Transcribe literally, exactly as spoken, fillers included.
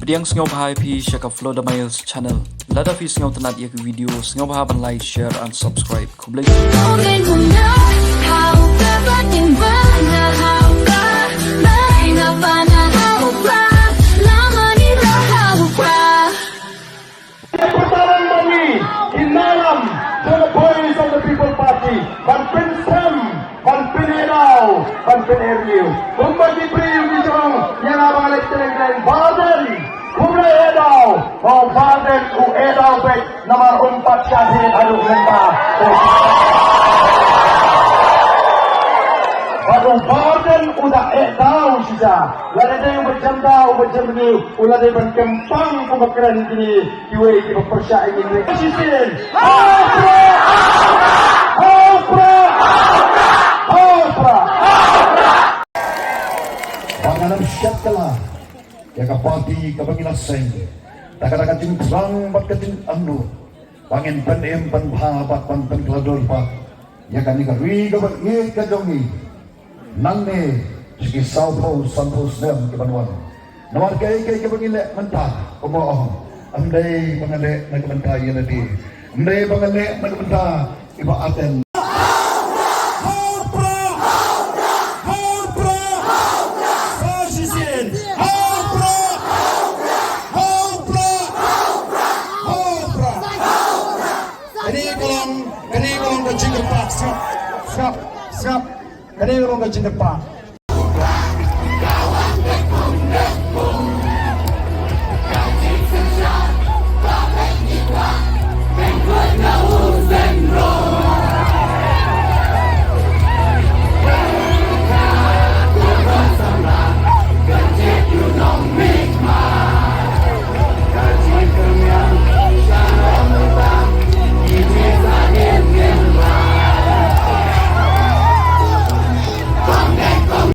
Pdiang sngewbha ïa phi sha ka Flow the Miles channel. Lada phi sngewtynnat ïa ka video, sngewbha ban like, share and subscribe. Khublei. Pyrta lang ba ngi ki nongïalam jong ka Voice of the People Party ban pynsem, ban pynïadaw, ban pynïaid. Kumba ki briew ki jong ïa nga ba nga leh teng teng Baden. Khublei ïadaw. Ba u Baden u ïadaw beit namar um pat shah thied haduh mynta. Bad u Baden u da ïadaw shisha. Lada dei u ba jam da, u ba jam ni, u la dei ban kyrpang kum ba kren kine kiwei kiba pyrshah ïa ngi. Shisien. Ha u Prah! Ha u Prah! Ha u Prah! Ba ngan ym shah kylla ïa ka party kaba ngi la seng da kata ka jingthrang bad ka jingangnud ba ngin pynim pynbha bad ban pynkylla dur bad ïa kane ka ri kaba ïeit ka jong ngi. Nangne sha ki sawphew sanphew snem ki ban wan. Namar kaei kaei kaba ngi leh mynta, kumba ong, ym dei ba nga leh na ka bynta ïa lade, ym dei ba nga leh na ka bynta iba attend. Ha u Prah! Ha u Prah! Sa shisien! Ha u Prah! Ha u Prah! Ha u Prah! Kane ka long, kane ka long ka jingkyrpad, sngap, sngap, sngap. Kane ka long ka jingkyrpad.